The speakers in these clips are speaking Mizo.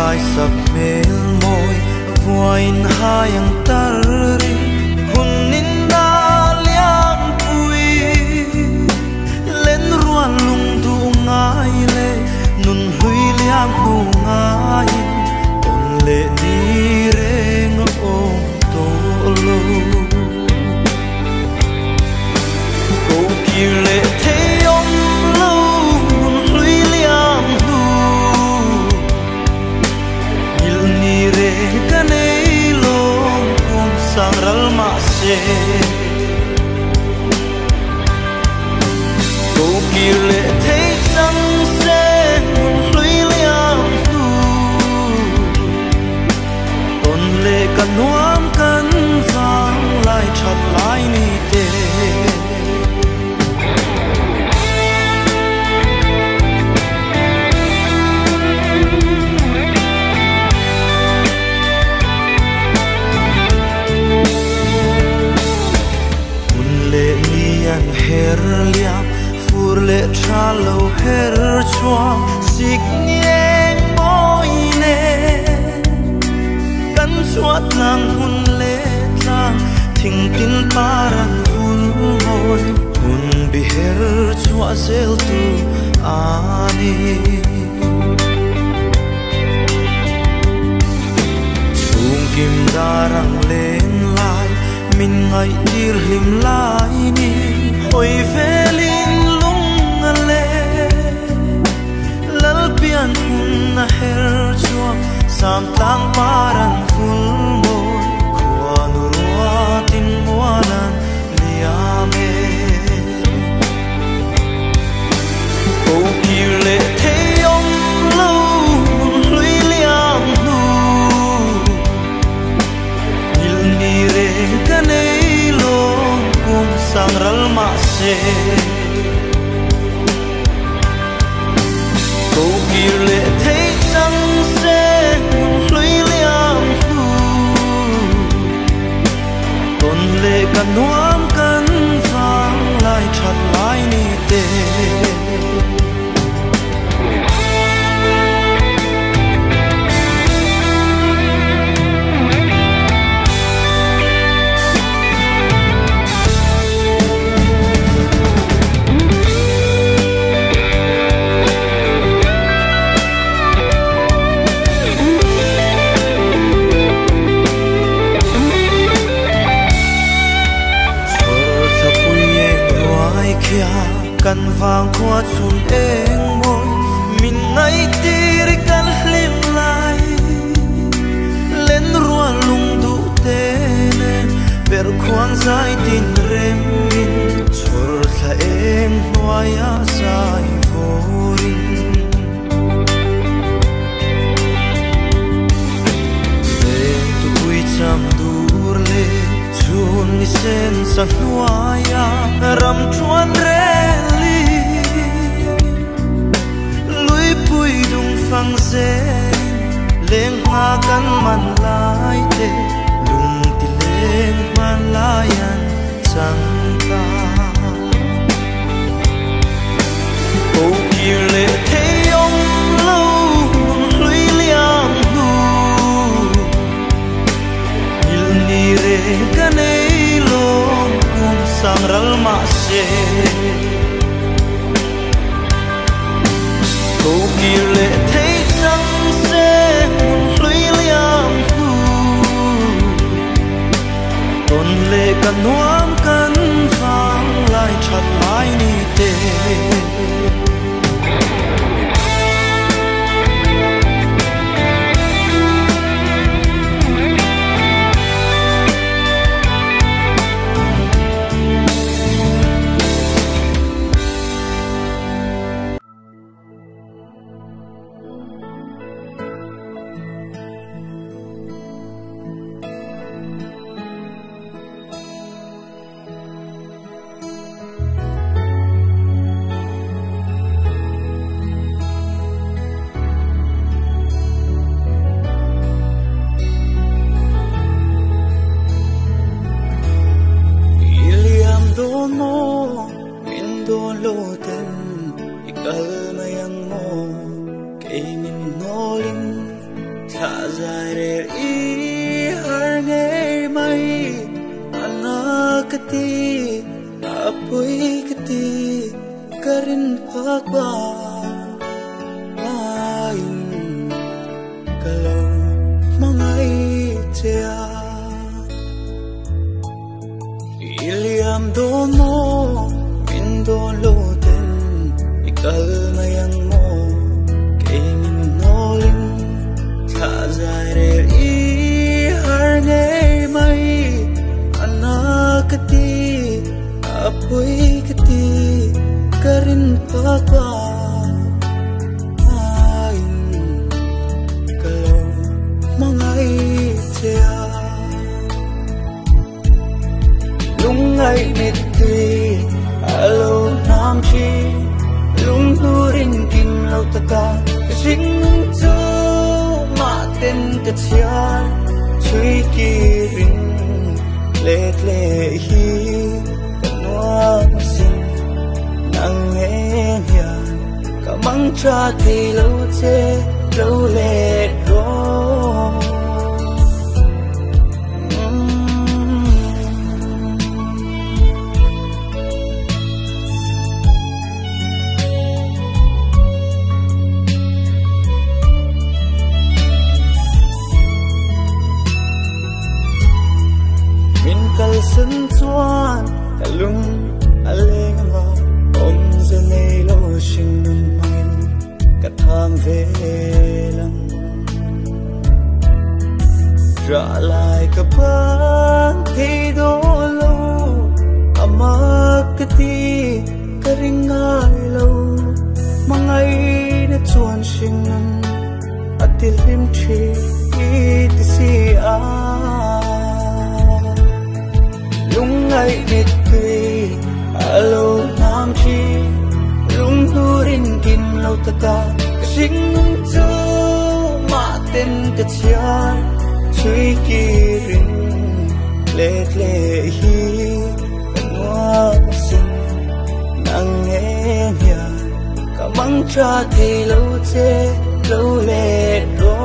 lai sak mel moi vuain hayang tarri hunin na liam pui len ruan lung du ngai le nun hlui liam hu ngai ton le ni reng om to lo ko kir le thei om lo nun hlui liam hu nil ni re ka nei lo kum sang ral ma se ko kir le thei chang se nun hlui liam hu ton le ka nuam kan vang lai that lai ni te. Her liam fur le tha lo her chua sik nieng moi ne kan chuat lang hun le tlang thing tin paran vul moi hun bi her chua zel tu ani chung kim darang len lai min ngai tir hlim lai ni hoi velin lung a le lal pian hun na her chua sam tlang paran vul moi khua nu rua tin mualan liame ko kir le thei om lo nun hlui liam nu nil ni re ka nei lo kum sang ral ma se ko kir le thei chang se nun hlui liam hu ton le ka nuam kan vang lai that lai ni te. Kan vang khua chun eng moi min ngai tir kan hlim lai len rual lung du te nen per khuang zai tin rem min chhor thla eng hnuaia zai vorin len tu pui cham dur le chun ni sen sa hnuaia ram chuan re pui dung phang zen leng hoa kan man lai te lung ti leng man layan chang ta ko kir le thei om lo nun hlui liam nu nil ni re ka nei lo kum sang ral ma se ko kir le thei chang se nun hlui liam hu ton le ka nuam kan vang lai that lai ni te. Loten, ikalmayang mo kay minolin. rin phak ba lain ka lo mangai che a Iliam do mo min do lo ten ikal mayang mo kay min nolin tha zai re i har nei mai anakati apui kati karin pa ain kalo mangai che a lungai mitui alo nam chi lung turin kim lo taka sing chu ma ten ka chiar chui ki rin let le hi ka nuam sin nang em hian ka mang cha thei lo che lo let ro. San chuan ka lung a leng nga om ze nei lo sing nun mangin ka tham ve lang ra lại ka ban thei do lo amak ka ti ka ring ngai lo mangai na chuan sing nun atilim thi ti si a lungai mitui alo nam chi lung turin kin lo taka sing chu ma ten ka chiar chui ki rin let le hi ka nuam sin nang em hian ka mang cha thei lo che lo let ro.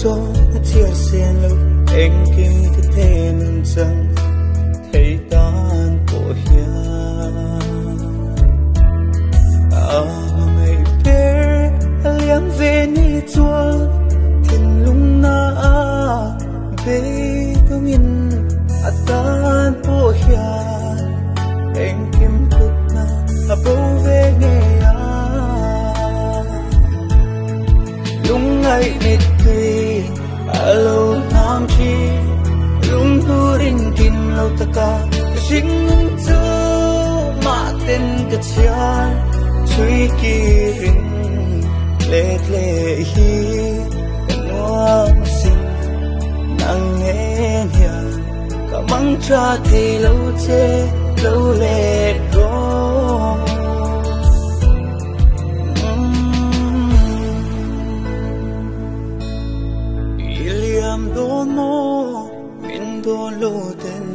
So na chia sen lo eng kim ti the nun chang thei tan po hian a mai per liang ve ni chuan thin lung na a ve tungin atan po hian eng kim tut na a bo ve nge a lungai mitui alo nam chi lung turin kin lo taka sing chu ma ten ka chiar chui ki rin let le hi ka nuam sin nang em hian ka mang cha thei lo che lo let ro. Do mo min do lo ten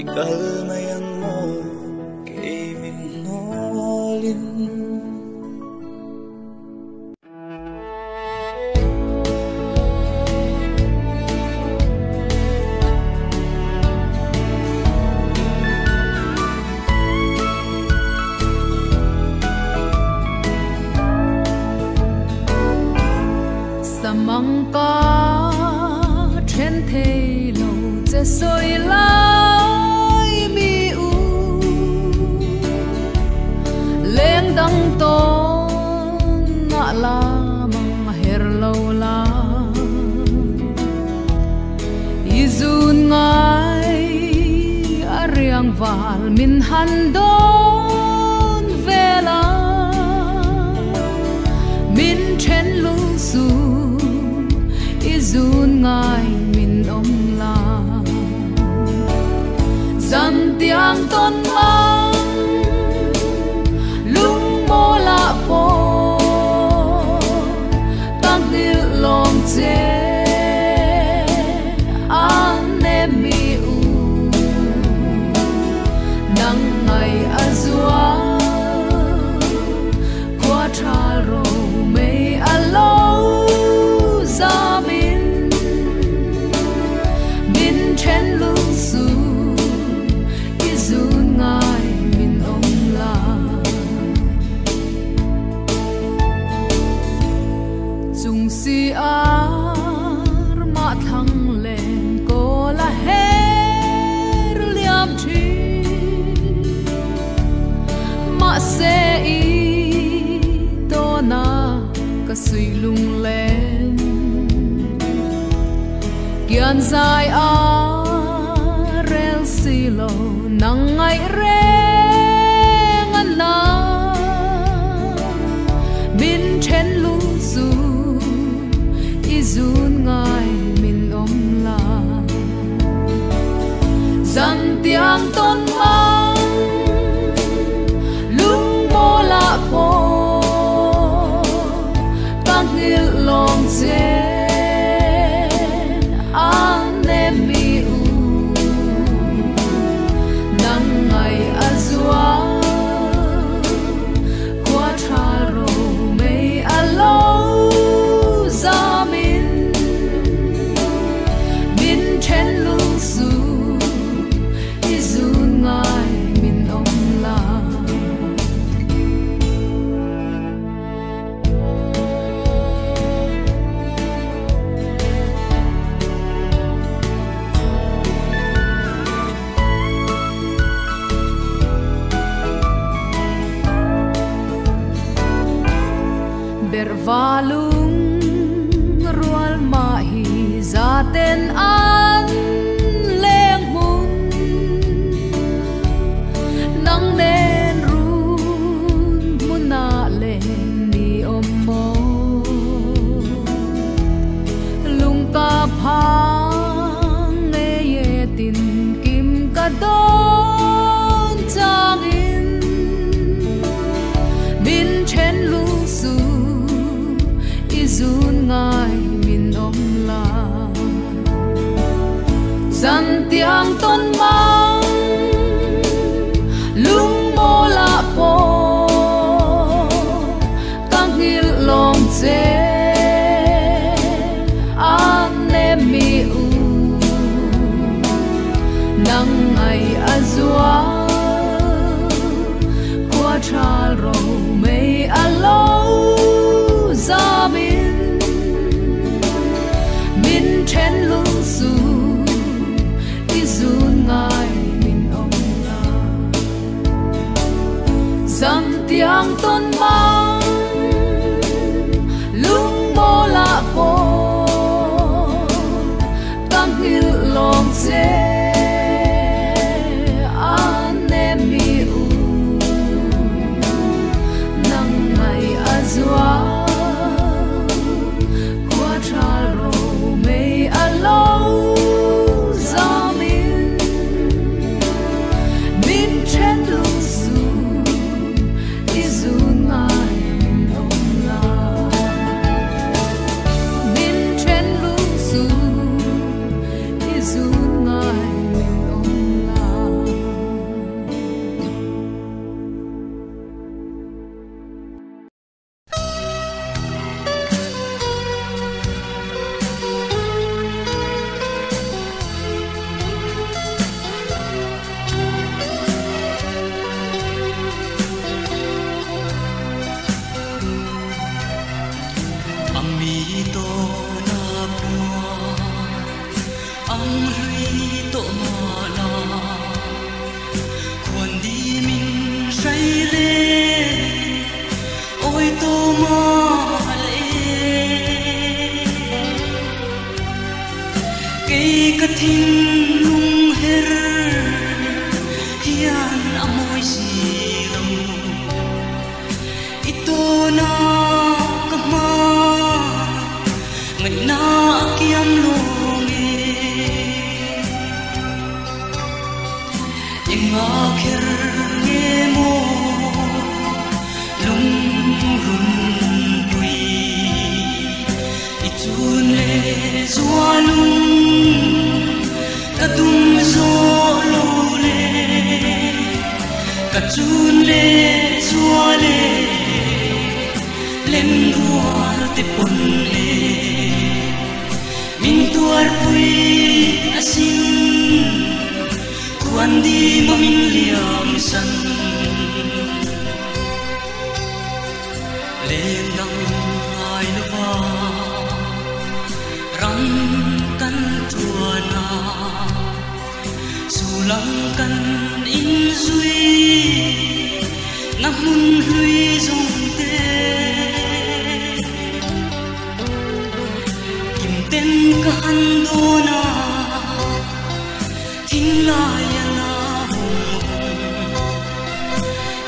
ikal mayang mo kay min nolin. Samangka chen thei lo che soi lai mi u leng dang to na la mang her lo la izun ngai ariang wal min han don vela min chen lu su izun ngai min om la zan tiang ton mang lung mo la po tang il long che an ne mi Ka suih lunglen Kian zai a rel si lo nang ngai reng an na Min then lung su i zun ngai min om la Zan tiang ton mang lung mo la po ka ngil long che an nem mi u nang ngai azua qua tha ro mei alo zamin min chen lung su i zun ngai min om la. Bervalung rual ma hi za ten an leng mun nang nen run muna len ni om mo lung ka phang nge ye tin kim ka don chang in min chen lu su i zun ngai min om la. Zan tiang ton mang lung mo la po ka ngil long che an nem mi u nang ngai azua qua tha ro mei alo zamin min chen lung su i zun ngai min om la. Zan tiang ton mang lung mo la po ka ngil long che an nem mi u nang ngai azua qua tha ro mei alo zamin min chen lung su i zun ngai min om la. Min chen lung su i zun ngai min om la. Ami to na pua ang hlui to ma la khuan di min say le ôi to ma le cây ka thin lung her hian amoi si lo ito na ka ma ngày na kiam luôn inga kher nge mo lung run pui i chun le zua lung ka tum zo lo le ka chun le zua le len rual te pon le min tuar pui asin kuan di mo min liam san len dang ai lo va ram kan tua na su lang kan in duy na mun hlui zong te. ka han dawn a, thinlai a na vawng vawng.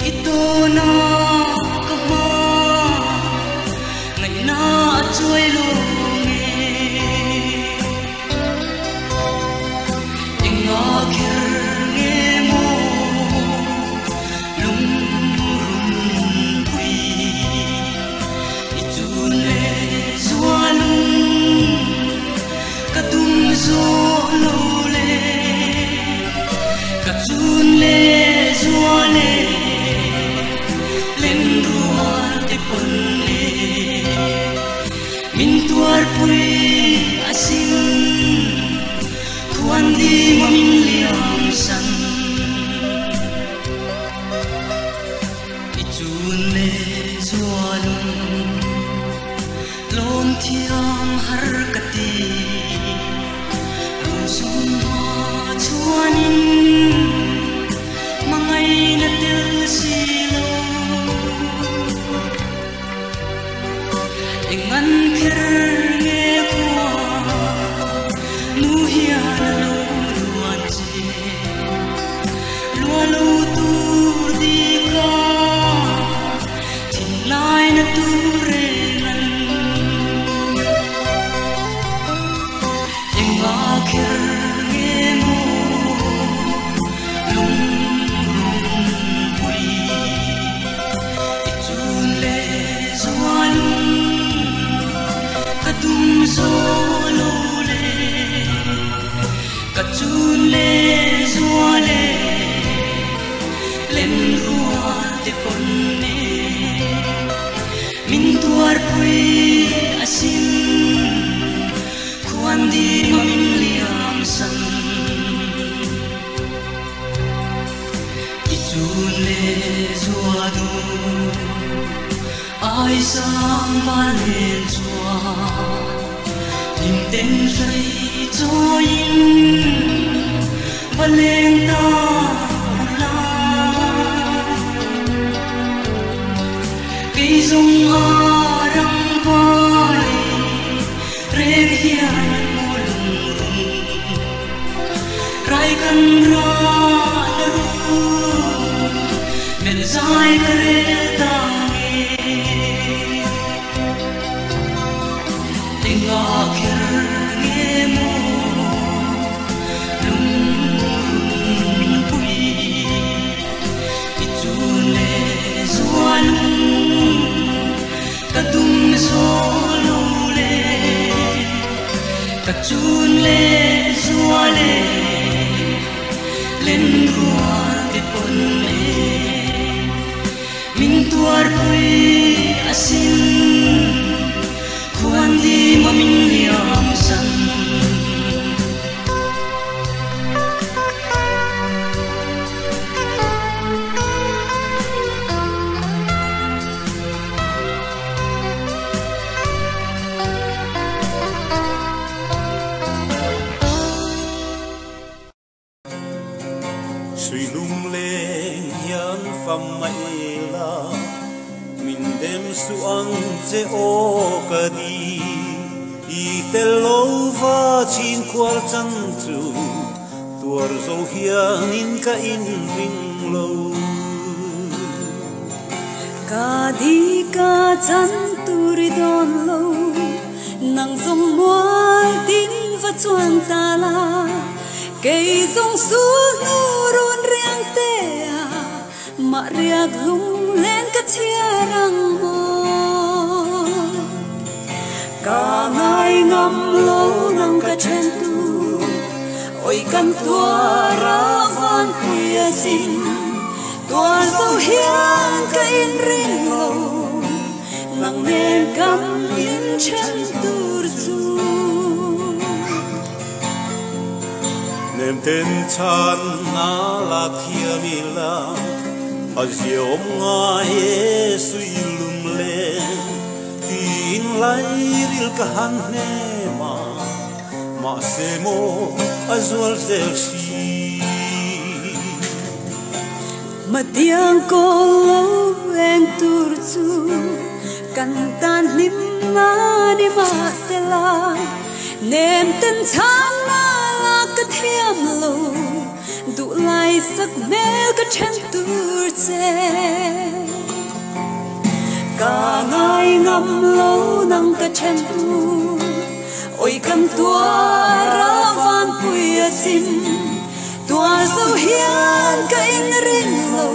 I tawn a ka hma, ngaihna a chuai lo nge. Enga kher nge maw lungrunpui, i chun leh zualung ka tum zawh lo le, ka chun leh zual e, len rual te pawn e, min tuarpui asin, khuan dim a min liam san. I chun leh zualung lawm thiam har ka ti, ro sum hma chuanin mangaina tel si lo. Engan kher nge khua nu hian a lo luan che, lua lo tur di ka thinlai na tur rengan. Enga kher nge maw lungrunpui, i chun leh zualung ka tum zo lo le, ka chun leh zual e, len rual te pawn e, min tuarpui asin, khuan dim a min liam san. I chun leh zua du ai sang va lên chuan, lim ten hrei chawiin va leng ta la. Kei zawng a rang vai reng hian maw lungrun, rai kan ra na ru mel zai ka rel ta nge. Enga kher nge maw lungrunpui, i chun leh zualung ka tum zo lo le, ka chun leh zual e, len rual te pawn e, min tuarpui asin, khuan dim a min liam san. Suy lung leng hian fam mai la, min dem su ang che o ka di, i tel lo va chin kwal chan chu tuar zo hian in ka in ring lo. Ka di ka chan turi don lo, nang zong mual tin va chuan ta la, kei zong su nu run riang te a, ma riak lung len ka chia rang mo. Ka ngai ngam lo nang ka chen tu, oi kan tua ra van puia zin, tua zo hian ka in ring lo, nang nen kam in chen tur chu. Nem ten chan na la thiamila a ziom ngai e sui lum le, tin lai ril ka han ne ma ma se mo a zual zel si. Matiang ko lo eng tur chu kan tan lim na ni ma se la, Nem ten chan na la ka thiam lo du lai sak mel ka then tur che. Ka ngai ngam lo nang ka then tur oi kan tua ra van pui a chim tua zo hian ka in ring lo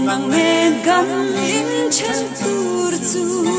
nang nen kan in chen tur chu.